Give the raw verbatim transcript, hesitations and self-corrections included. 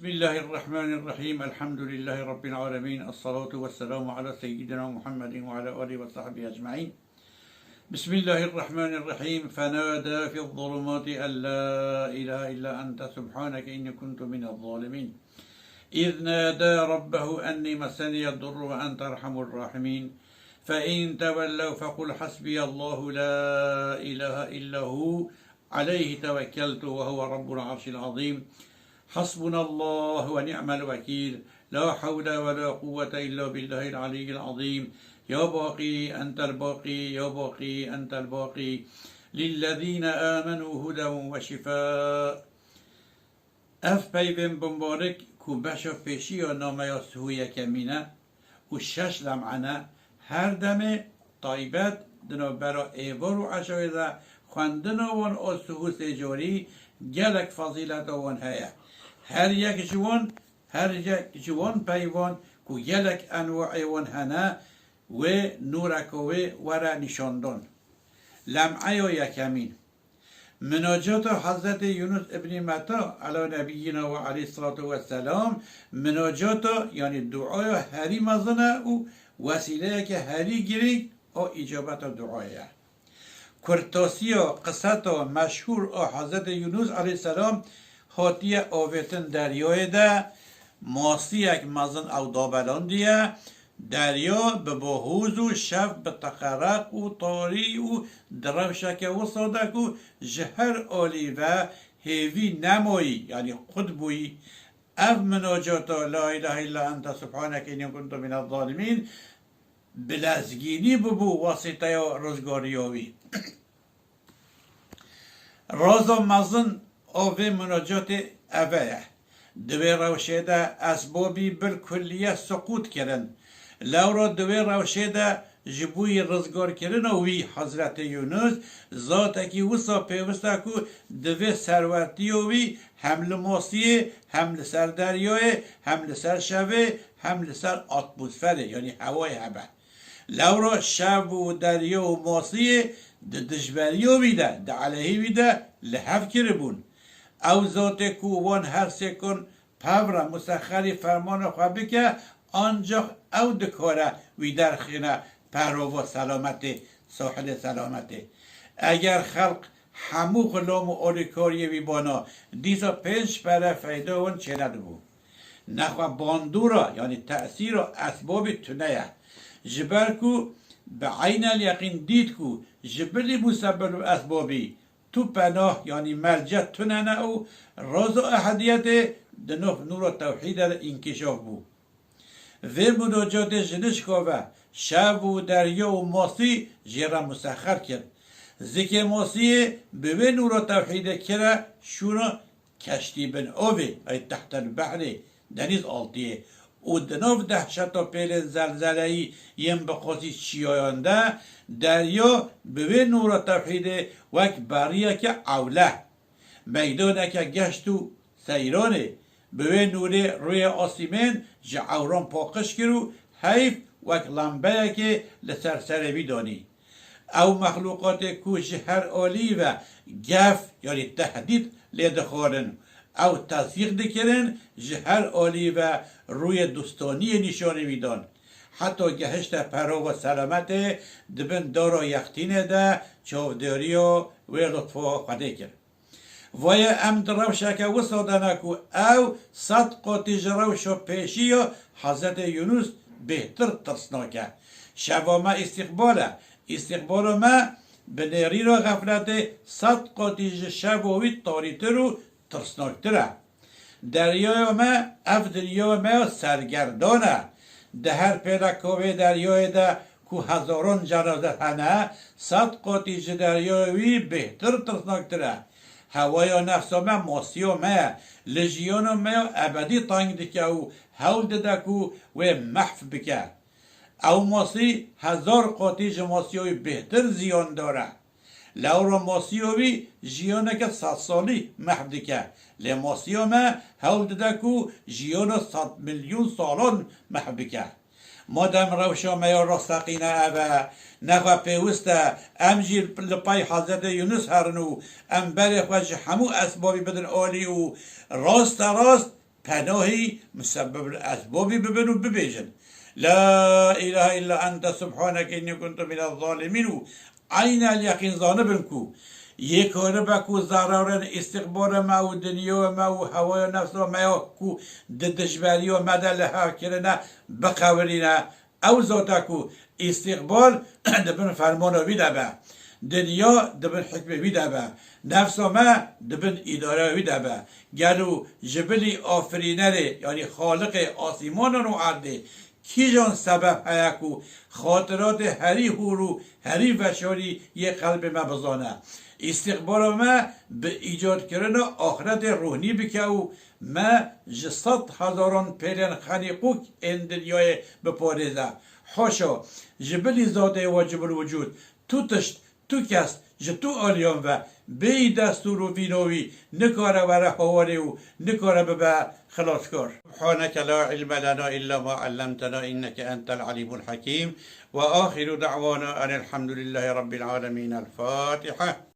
بسم الله الرحمن الرحيم. الحمد لله رب العالمين. الصلاة والسلام على سيدنا محمد وعلى آله وصحبه أجمعين. بسم الله الرحمن الرحيم. فنادى في الظلمات أن لا إله إلا أنت سبحانك إني كنت من الظالمين. إذ نادى ربه أني مسني الضر وأنت أرحم الراحمين. فإن تولوا فقل حسبي الله لا إله إلا هو عليه توكلت وهو رب العرش العظيم. حسبنا الله ونعم الوكيل. لا حول ولا قوة إلا بالله العلي العظيم. يا باقي أنت الباقي، يا باقي أنت الباقي. للذين آمنوا هدى وشفاء. Ev peyvên bimbarik ku beşa pêşî ya nameya Suhû yekemîn e û şeş lem'e ne, her demê taybet di navbera êvar û eşawê de xwendina wan a Suhû sêcorî gelek fezîleta wan heye. Her yek ji wan, her yek ji wan peyvan ku gelek enwaê wan hene, wê nûreka wê were nîşandan. Lem'eya yekemîn. Minacata Hezretê Yunus ibnî Meta, ela nebiyyina ve aleyhissalatu vesselam, minacata, yanî duaya herî mezin e û wesîleyeke herî girîng a îcabeta duayê ye. Kurtasiya qiseta meşhûr a Hezretê Yunus aleyhisselam hatiye avêtin deryayê de, masiyek mezin ew dabelandiye, derya bi bohûz û şev bi teqereq û tarî û di rewşeke wisa de ku ji her alî ve hêvî nemayî, yanî qut bûyî. Ev minacata La ilahe illa ente subhaneke inni kuntu minez zalimîn bi lezgînî bibû wasîteya rizgariya wî. Raza mezin a vê minacatê eve ye. Di wê rewşê de esbabî bil kulliye siqût kirin. Lewra di wê rewşê de ji bo yî rizgarkirina wî Hezretê Yunus zatekî wisa pêwist e ku di vê serwetiya wî hem li masiyê, hem li ser deryayê, hem li ser şevê, hem li ser atmosferê, yanî hewayê hebe. Lewra şev û derya û masiyê di dijberiya wî de, di eleyhê wî de li hev kiribûn. Ew zatê ku wan her sêkan pev re musexerî fermana xwe bike, ancax ew dikare wî derxîne perova selametê, sahilê selametê. Eger xelq hemû xulam û alîkariyê wî bana, dîsa pênc pere feyda wan çênedibû. Nexwe bandora, yanî tesîra esbabî tune ye. Ji ber ku bi eynel yeqîn dît ku ji bilî musebib û esbabî tu penah, yanî melce tune ne û raza ehediyetê di nav nûra tewhîdê de înkîşaf bû. Vê munacatê ji nişka ve şev û derya û masî jê re musexer kir. Zikê masiyê bi wê nûra tewhîdê kire şûna keştî bin avê, ey tehtel behrê, denîz altiyê, û di nav dehşeta pêlên zelzeleyî yên bi qasî çiyayan de, derya bi wê nûra tewhîdê wek beriyeke ewle, meydaneke geşt û seyranê, bi wê nûrê rûyê asîmên ji ewran paqij kir û heyf wek lembeyekê li ser serê wî danî. Ew mexlûqatê ku ji her alî ve gef, yanî tehdîd lê dixwarin, ew tezyîq dikirin, ji her alî ve rûyê dostaniyê nîşanî wî dan. Heta gehişte perova selametê di bin dara yextînê de çavdêriya wê lutfa Xwedê kir. Vaye em di rewşeke wisa de ne ku ew sed qatî ji rewşa pêşî ya Hezretê Yunus bêhtir tirsnak e. Şeva me îstîqbal e. Îstîqbala me bi nêrîna xefletê sed qatî ji şeva wî tarîtir û tirsnaktir e. Deryaya me, ev dinyaya me ya sergerdan e. Di her pêleka wê deryayê de ku hezaran cenaze hene, sed qatî ji deryaya wî bêhtir, tirsnaktir e. Hewaya nefsa me masiya me ye. Li jiyana me ya ebedî teng dike û hewl dide ku wê mehf bike. Ew masî hezar qatî ji masiya wî bêhtir ziyandar e. Lewra masiya wî jiyaneke sedsalî mehf dike. Lê masiya me hewl dide ku jiyana sed milyon salan mehf bike. Madem rewşa me ya rasteqîne ev e, nexwe pêwist e, em jî li pey Hezretê Yunus herin û em berê xwe ji hemû esbabî bidin alî û rasterast penahî, musebbebul esbabî bibin û bibêjin: La ilahe illa ente subhaneke inni kuntu minez zalimîn û eynel yeqîn zanibin ku yê karibe ku zerarên îstîqbala me û dinya me û hewaya nefsa me ya ku di dijberiya me de li hev kirine biqewirîne, ew zate ku îstîqbal di bin fermana wî de be, dinya di bin hikmê wî de be, nefsa me di bin îdareya wî de be. Gelo ji bilî afirînerê, yanî Xaliqê asîmanan û erdê, kîjan sebeb heye ku xatiratê herî hûr û herî veşarî yê qelbê me bizane? Îstîqbala me bi îcadkirina axretê rohnî bike û me ji sed hezaran pêlên xenîqûk ên dinyayê biparêze. Haşa, ji bilî zatê wecibul wicûd, tu tişt, tu kes ji tu aliyan ve bêyî destûr û vîna wî nikare were hawarê û nikare bibe xilaskar. Subhaneke la ilme lena illa ma allamtena inneke entel alimul hakim. Ve axiru da'wana enelhamdülillahi rabbil alemin. El Fatiha.